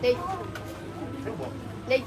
Nei. Nei.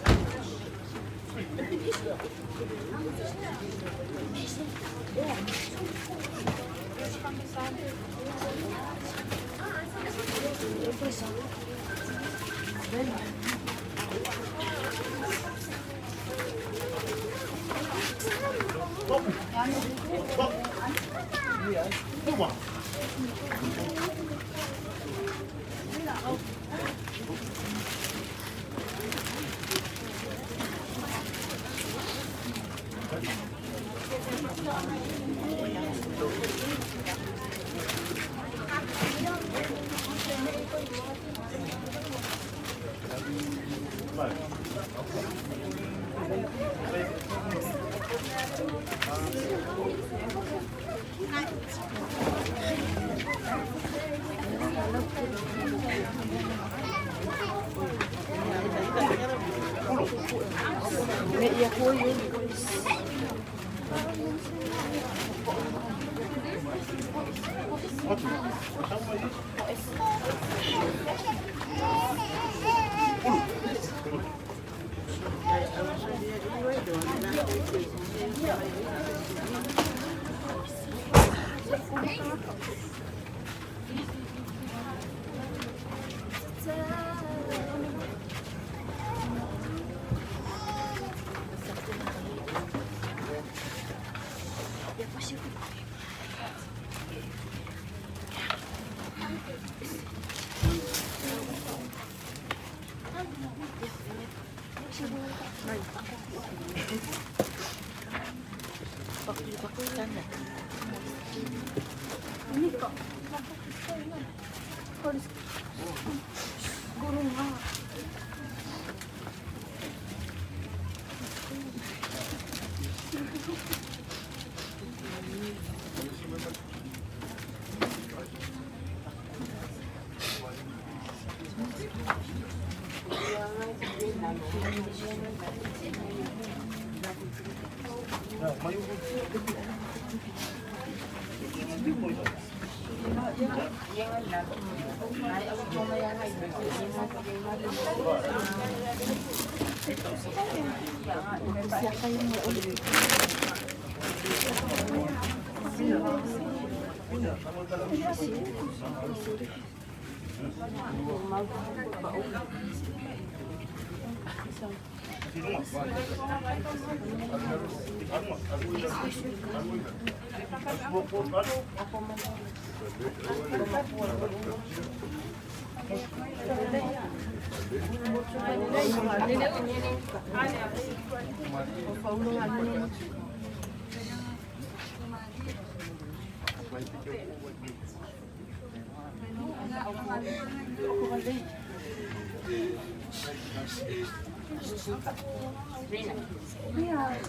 Ia,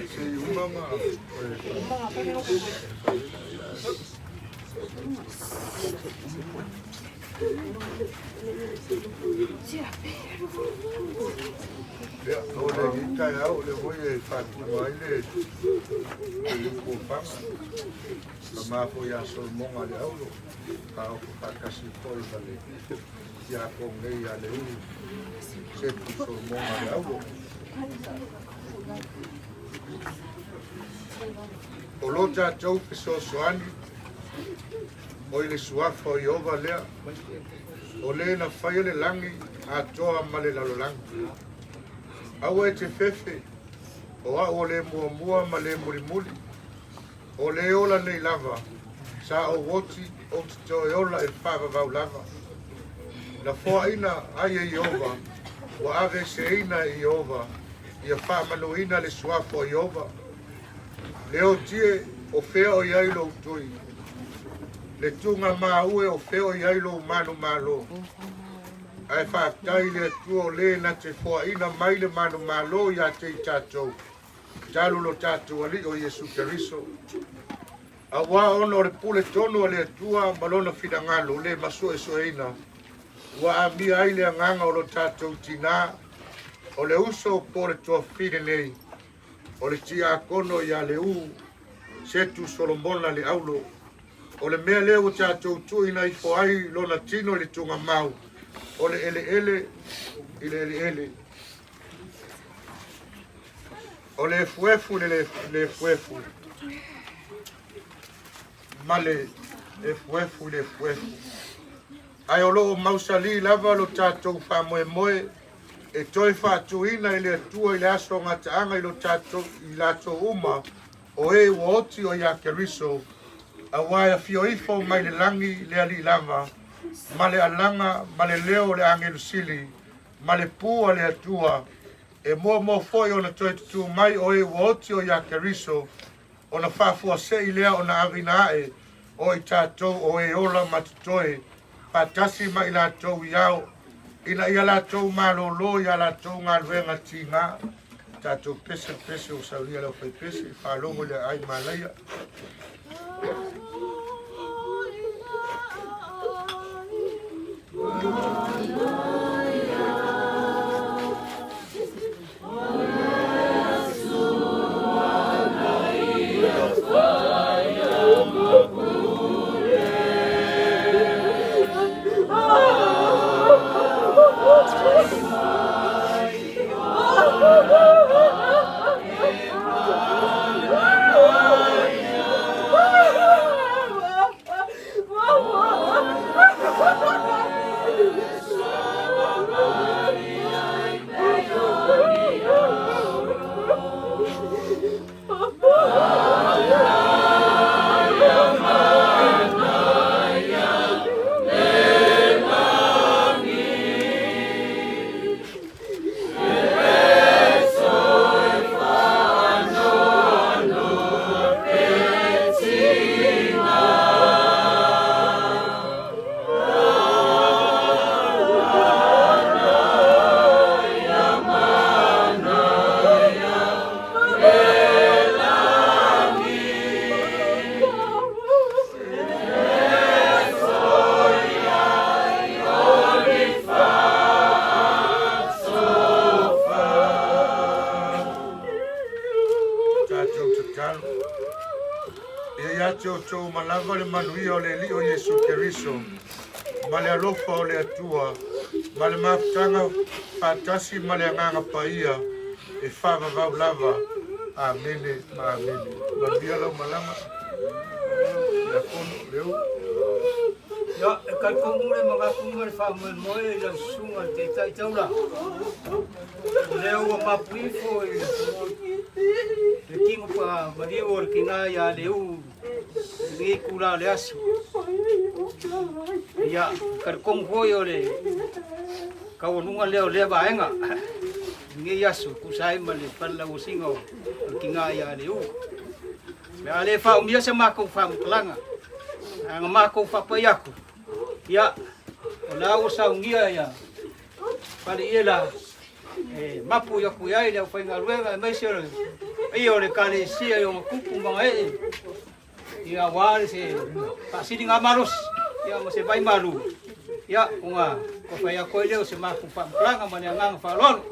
se i uma ma Ia, o lenei taeao o lea foi e faatino ai le lukuofaga, tama foi ia Solomoga le Aulo, taoto faatasi foi ma le tiakono nei ia Leulu Setu Solomoga le Aulo. O lo tatou fesoasoani o i le suafa o Ieova lea, o le na faia le lagi atoa ma le lalolagi. Aua e te fefe, o au o le muamua ma le mulimuli, o le ola nei lava, sa ou oti ou te toe ola i le faavavau lava. Na foaina ai e Ieova, ua aveeseina e Ieova, Ia faamanuina le suafa o Ieova. Leotie, o fea o i ai lou tui? Le tuga maue o fea o i ai lou manumalo? Ae faafetai i le Atua o lē na te foaʻina mai le manumalo iā te i tatou talu lo tatou Alii o Iesu Keriso. Auā ona o le pule tonu a le Atua ma lona finagalo lē masuesueina ua amia ai le agaga o lo tatou tinā, o le uso po o le tuafafine nei, o le tiakono iā Leū Setu Solomona Le Aulo. O le mea lea ua tatou tuuina ifo ai lona tino i le tugamau, o le eleele i le eleele, o le efuefu i le efuefu, ma le efuefu i le efuefu. Ae o loo mausalī lava lo tatou faamoemoe e toe faatuina e le Atua i le aso gataaga i lo tatou i latou uma o e ua oti o iā Keriso, auā e afio ifo mai le lagi le Alii lava, ma le alaga ma le leo o le agelu sili ma le pū a le Atua, e muamua foi ona toe tutū mai o e ua oti o iā Keriso, ona faafuaseʻi lea ona aveina aʻe o i tatou o e ola ma totoe faatasi ma i latou i ao, ina ia latou malōlō iā latou galuega tigā. Tatou pese pese o saunia le aufaipese faalogo i le aai malaia. Tatou tatalo. Ia iā te outou ma lava le manuia o le Alii o Iesu Keriso, ma le alofa o le Atua, ma le mafutaga faatasi ma le Agaga Paia e faavavau lava. Amene ma amene. Manuia lau malaga. Tiakono Leu. Ia, e talitonu le manatu ma le faamoemoe i lau susuga i le Taitai Taula. O lea ua mapu ifo i le tino pa maliu o le tinā iā Leū i lenei itulā o le aso. Ia, talitonu foi o le taualuga lea o lea vaega i lenei aso e tusa ai ma le palelauosiga o le tinā iā Leū. O le a le faaumia se matou faamatalaga, ae na matou faapai atu, ia, o la ua saunia ia Paleie la e mapu i aku i ai le aufaigaluega aemaise o le paia o le Ekalesia i ona tupu ma ona ee, ia aua se faasiligamalosi ia ma se vaimalu, ia ona fai atu ai lea o se matou faamatalaga ma le agaga faaaloalo.